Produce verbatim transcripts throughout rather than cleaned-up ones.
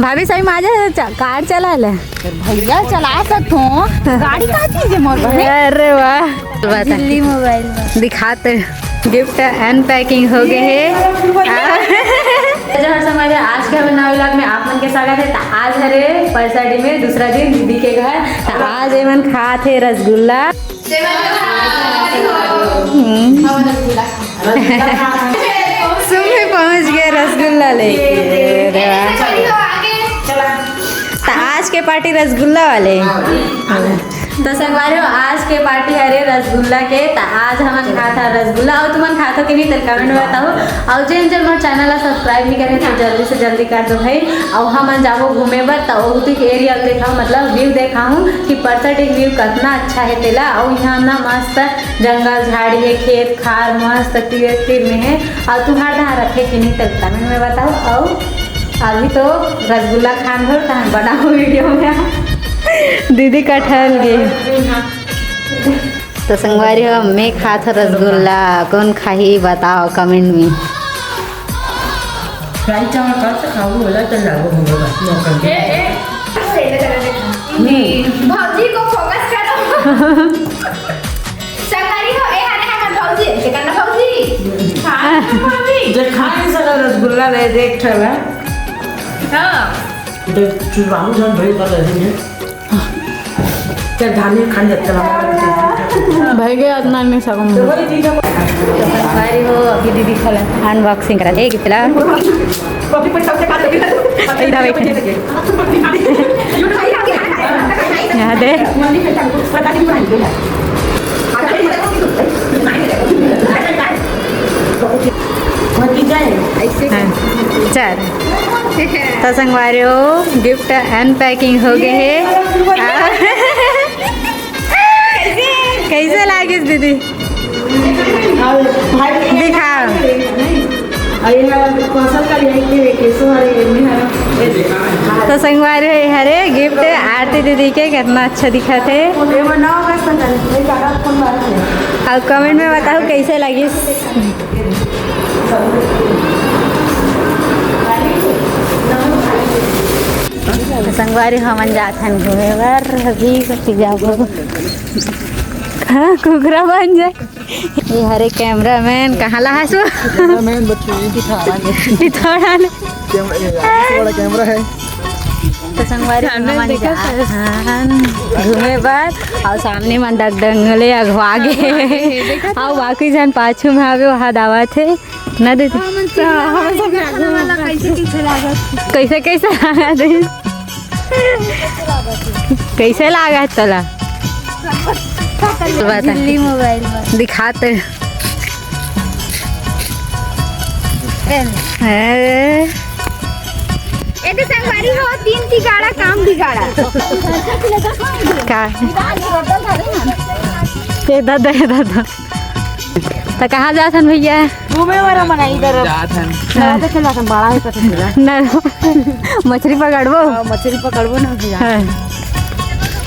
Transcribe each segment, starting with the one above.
भाभी, सही माजा च-, कार चला ले। भैया, चला सकत हो। गाड़ी का चीज है मोर घर में? अरे वाह। बता। दिल्ली मोबाइल में। दिखाते। गिफ्ट अनपैकिंग हो गए हे। तो जो हर समय आज के हमर नवा vlog में आप मन के स्वागत है। तो आज हरे परसाडी में दूसरा दिन दीदी के घर। तो आज एमन खात हे रसगुल्ला। हम्म। सुमी पहुंच गए रसगुल्ला लेके। अरे वाह। तो आज के पार्टी रसगुल्ला वाले। तो संगवारी हो, आज के पार्टी हरे रसगुल्ला के। तो आज हमन खात हन रसगुल्ला। और तुमन खात हो कि नहीं, तेला कमेंट में बताओ। और जेन जेन मोर चैनल ला सब्सक्राइब नहीं करे, तो जल्दी से जल्दी कर दो भाई। और हमन जाबो घूमे बर, तो ओहू के एरिया देखाओ, मतलब व्यू देखाऊं कि परसाडी व्यू कितना अच्छा है तेला। और यहाँ ना मस्त जंगल झाड़ी है, खेत खार मस्त तीर तीर में है। और तुम्हार धान रखे कि नहीं, तेला कमेंट में बताओ। और अभी तो रसगुल्ला खान भर तहन बनाओ वीडियो में। दीदी कटहल गे। तो संगवारी हो, मैं खात हूँ रसगुल्ला, कौन खाही बताओ कमेंट में। फ्राई चावल का से खाऊ होला तो लागो होगा बस मौका दे। भौजी को फोकस करो। संगवारी हो, ए हरे हमर भौजी, के करना भौजी? हाँ, भौजी। जे खा नहीं सका रसगुल्ला ले देख ठला। हाँ। तो चुराऊ जान भाई कर रही है। चल धामी खान जब चला। भाई के आत्मा में सगम। तो वही चीज है। तो संगवारी हो, अभी दीदी खला अनबॉक्सिंग करा थे गिफ्ट ला। कॉपी पर सबसे बात करती है। इधर बैठे। यहाँ दे। भतीजा है। हाँ, चल। तो संगवारी हो, गिफ्ट अनपैकिंग हो गए है। कैसे लागिस दीदी? दिखा। तो संगवारी हो, हरे गिफ्ट आरती दीदी के कितना अच्छा दिखत है। और कमेंट में बताओ कैसे लागिस। संगवारी हमन जात हन घूमे बर, अभी कति जाबो। हाँ, कुकरा बन जाए। ये हरे कैमरामैन, कहाँ ला हस वो? कैमरामैन बच्चे, ये भी था, ये थोड़ा ने। कैमरा, ये आगे से बड़ा कैमरा है। तो संगवारी हमन जात हन घूमे बर, और सामने मन डग डंगले अघवा गे। और बाकी झन पाछू में आवे, वहाँ दावत है। ना दीदी। हाँ, हमन सब खाने वाला कैसे कैसे लागत? कैसे कैसे लागत है? कैसे लागत तोला? बता। दिल्ली मोबाइल में। दिखाते। ए। ए तो संगवारी हो, तीन तिगाड़ा काम बिगाड़ा। का? ए दादा, ए दादा। त कहाँ जात हन भैया? घूमे वाला मना इधर। जात हन। नवा देखे जात हन, बड़ा है पता चला। न, मछली पकड़बो? हाँ, मछली पकड़बो ना भैया। हाँ।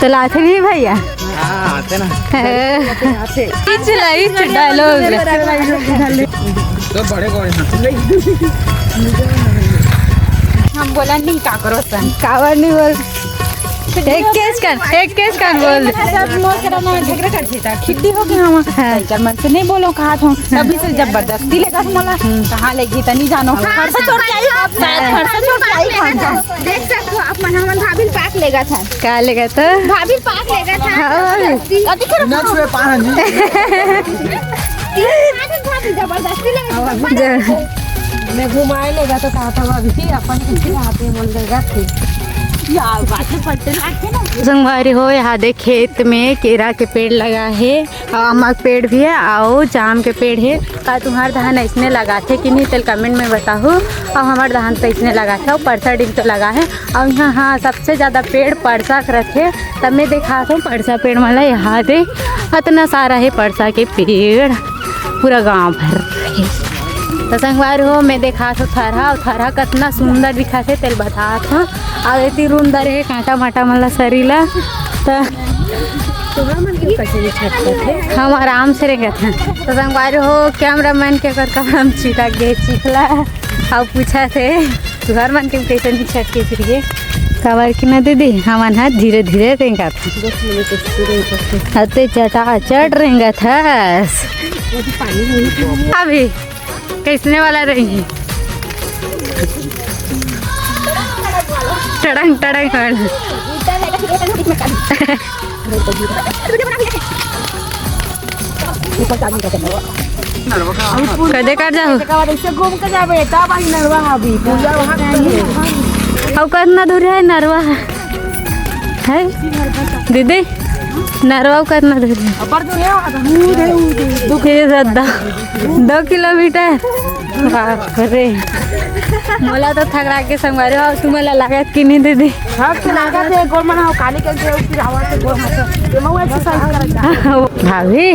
तो लाथे नहीं भैया? हाँ, आते ना। हाँ। आते। इच ला, इच डायलॉग। तो बड़े कौन है? हम बोला नहीं का करो सन। कावर नहीं बोल। एक केस कर, एक केस कर बोल। सब मोर करा ना झगड़ा कर देता। खिट्टी हो गया हम। हाँ। कर मन से नहीं बोलो कहा था। अभी से जबरदस्ती लेगा मोला। कहाँ लेगी तनी जानो। फरसा छोड़ के आई, फरसा छोड़ के आई कहाँ था? देख सकते हो आप मन, हमन भाभी पाक लेगा था। का लेगा तो? भाभी पाक लेगा था। हाँ। जबरदस्ती। अभी करो। ना छुए पाहन जी। भाभी जबरदस्ती लेगा था। जा। मैं घुमाए लेगा तो कहा था अभी अपन किसी हाथ में बोल देगा फिर। यार बातें पलटे लागे ना। संगवारी हो, यहाँ दे खेत में केरा के पेड़ लगा है, आमा के पेड़ भी है, और जाम के पेड़ है। का तुम्हार धान ऐसने लगाथे कि नहीं, तेल कमेंट में बताहू। और हमार धान तो ऐसने लगाथे, और परसा दिन तो लगा है। और यहाँ, हाँ, सबसे ज़्यादा पेड़ परसा के रथे। तब मैं दिखात हूँ परसा पेड़ वाला, यहाँ दे अतना सारा है परसा के पेड़, पूरा गांव भर। तो संगवारी हो, मैं दिखात हूँ थरहा, और थरहा कितना सुंदर दिखाथे, तेल बतात हूँ। और इतनी रुंदर है, कांटा माटा मला सरीला। तो हम आराम से रेंगत हन। तो संगवारी हो, कैमरामैन के कर काम छिटक गे चिखला, और पूछा थे। तुहर मन के कइसे नइ छटके फिर के? काबर कि ना दीदी, हमन ह धीरे धीरे रेंगत हन। अते चटाचट रेंगत हस। अभी कइसने वाला रही? टड़ंग टड़ंग वाला। कदे कर जाहू? ऐसे घूम के जाबे, तब आई नरवा हावी, पूजा वहाँ करबे। अउ कतना दूर है नरवा? है दीदी, नरवा अउ कतना दूर है? अब्बड़ दूर है, वहाँ तो दूर है, दूर है। दुख है दादा, दो किलोमीटर। बाप रे, मोला तो थकरा के संगवारी हो, तुमला लागत कि नहीं दीदी? थक के लागत है, गोड़ मन हो काली कर के फिर आवा के गोड़ हाथ। ये मऊ exercise करत जा। भाभी,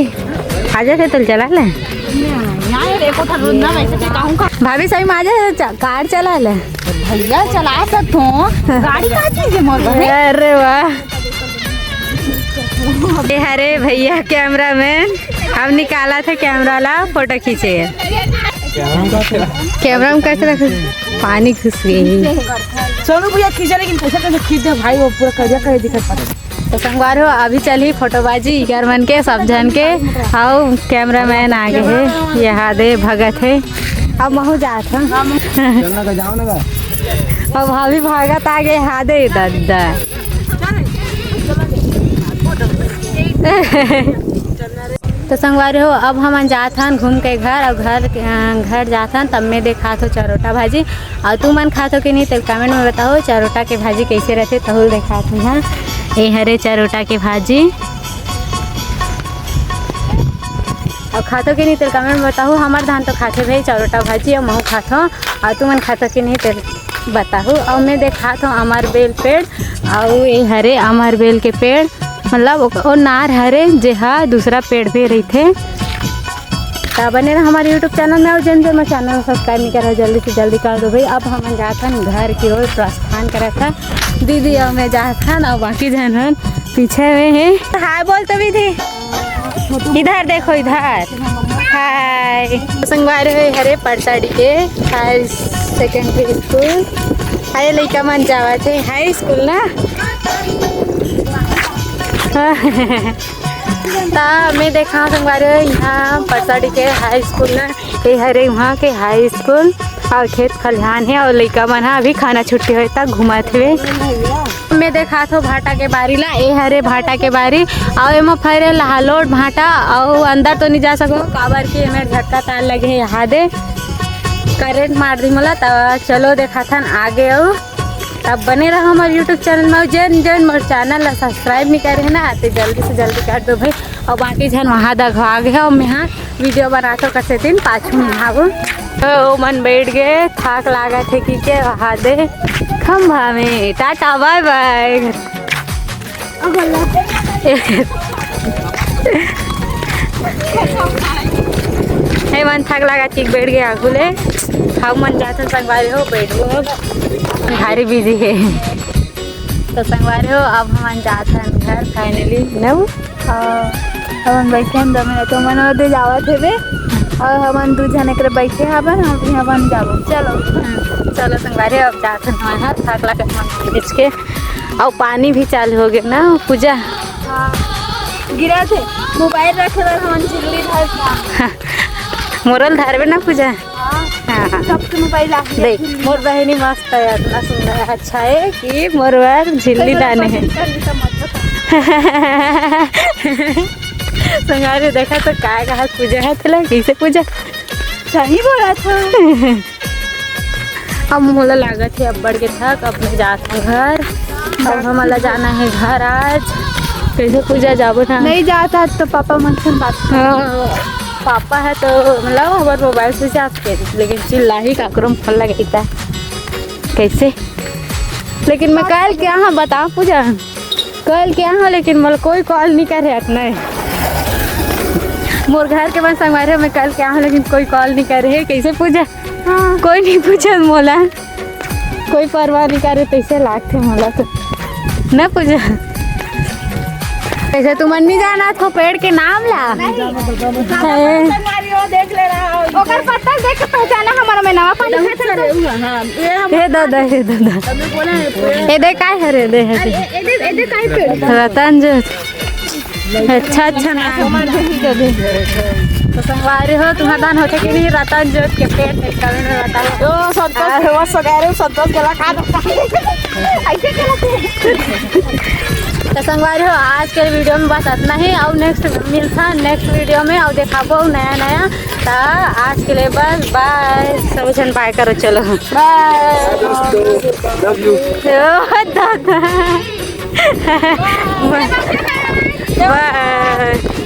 आजा के तल चला ले। यहाँ रे, को ठा रोंदा वैसे के कहूँ का। भाभी, सही में आजा, च-, कार चला ले। भैया, चला सकत हो। गाड़ी का चीज है मोर बहन? अरे वाह। ये हरे भैया cameraman, अब निकालत हे camera ला, photo खींचे। Camera में कैसे रखे? पानी घुस गई। सोनू भैया खींचा, लेकिन कैसे कैसे खींच दे भाई, वो पूरा करिया करे दिखत पड़े। तो संगवार हो, अभी चलही फोटोबाजी इकर मन के, सब झन के, अउ cameraman आगे हे, ये हा दे भगत हे, अब महू जात हन। चलना का, जाओ ना का। अब भाभी भागत आगे, हा दे दद्दा। तो संगवारी हो, अब हमन जात हन घूम के घर, अउ घर, अ, घर जात हन, तब में देखात हो चरोटा भाजी। अउ तुमन खात हो कि नहीं, तेल comment में बताओ, चरोटा के भाजी कैसे रहथे, तहुल देखात हन। हाँ, ए हरे चरोटा के भाजी। अउ खात हो कि नहीं, तेल comment में बताओ। हमर धान तो खाथे भाई चरोटा भाजी, अउ महू खात हो, अउ तुमन खात हो कि नहीं, तेल बताहू। अउ मैं देखात हूँ अमर बेल पेड़, अउ ए हरे अमर बेल के पेड़, मतलब ओक-, ओ नार हरे, जेहा दूसरा पेड़ भी रहिथे। त बने रह हमारे YouTube channel में, अउ जेन जेन मैं channel subscribe नहीं करा, जल्दी से जल्दी कर दो भाई। अब हमन जात हन घर की ओर प्रस्थान करत हन, दीदी अउ मैं जात हन, अउ बाकी झन हन पीछे में हे। हाय बोल तो विधि। इधर देखो, इधर। हाय। संगवारी हो, हरे परसाडी के हायर सेकेंडरी स्कूल। अरे, लइका मन जावत हे हाई स्कूल ना। ता मैं देखा संगवारी हो, यहाँ परसाडी के हाई स्कूल ना, ये हरे वहाँ के हाई स्कूल। अउ खेत खलिहान हे, अउ लइका मन ह अभी खाना छुट्टी होए ता घूमत हवे। मैं देखात हो भाटा के बारी ला, ए हरे भाटा के बारी, अउ एमा फैरे लाहलोट भाटा, अउ अंदर तो नहीं जा सको, काबर कि एमे झटका तार लगे हे, यहाँ दे करंट मार दी मोला। त चलो देखाथन आगे, अउ तब बने रहो हमारे YouTube channel में। जेन जेन मोर channel ला subscribe नहीं करे है ना, ते जल्दी से जल्दी कर दो भाई। अउ बाकी झन वहाँ दघवा गे हे, अउ मैं हाँ video बनाथो कसे दिन पाछू में आबो। तो ओ मन बैठ गए, थाक लागत हे कि के वहा दे खंभा में। टाटा बाय बाय। हे मन थाक लागत कि बैठ गए आगू ले। हम मन जाथन संगवारी हो, बैठबो अब। भारी बिजी हे। तो संगवारी हो, अब हमन जाथन घर finally। नऊ हाँ, हमन बइठे हन दो मिनट, ओमन ओदे जावत हेबे, अउ हमन दू झन एकरे बइठे हवन, हम इहाँ बन जाबो। चलो। हम्म, चलो संगवारी, अब जात हन हमन ह, थाक लागत मन खींच के। अउ पानी भी चालू हो गया ना, पूजा? हाँ, गिरा थे, मोबाइल रखे बर हमन झिल्ली धर के। मोरल धरबे ना पूजा? हाँ। हाँ। सबके मोबाइल आ गया देख, फिर। मोर बहिनी मस्त है, इतना सुंदर है, अच्छा है कि मोर बर झिल्ली कई बार लाने हैं। पसंद कर ली तो मत बता। संगारे देखा तो काय कहा पूजा है तेला, कैसे पूजा? सही बोला था। अब मोला लागत है अब्बड़ के थक, अब मैं जात हूँ घर। अब हमला जाना है घर आज। कैसे पूजा जाबो ना? नहीं जाता तो पापा मन से बात कर। हाँ। पापा है तो मतलब हमारे मोबाइल से चार्ज कर, लेकिन चिल्लाही काकरो में फोन लगाईता कैसे। लेकिन मैं कल क्या हाँ बता पूजा, कल क्या हाँ, लेकिन मोला कोई कॉल नहीं करे अतना। मोर घर के मन संगवारी हो, मैं कल क्या हाँ, लेकिन कोई कॉल नहीं करे है। कैसे पूजा? हाँ। कोई नहीं पूछा मोला। कोई परवाह नहीं करे, तैसे लागथे मोला तो। ना पूजा? कैसे तुमन नहीं जाना थो पेड़ के नाम ला? नहीं। है। संगवारी हो, देख ले रहा हो। ओकर पत्ता देख के पहचाना हमारा में नवा पानी बहुत खाते सारे तो। हुआ, हाँ, ये हम हे दादा, हे दादा। अभी बोला है, पूरा। ए दे काय हरे दे हे? अरे, ए, ए दे, ए दे काय पेड़? रतन जो अच्छा, अच्छा ना। तो संगवारी हो, तुम्हारा दान होते कि नहीं? रतन जो के पेड़ है, कमेंट में बताओ। ओ, संतोष, आ। वो सगारे, संतोष गला खा दो। ऐसे क्या लगता है? तो संगवारी हो, आज के वीडियो में बस इतना ही। और नेक्स्ट मिलता नेक्स्ट वीडियो में, और दिखाबो नया नया। तो आज के लिए बस बाय, सब जन बाय करो, चलो। बाय। Love you. ओ दादा। बाय।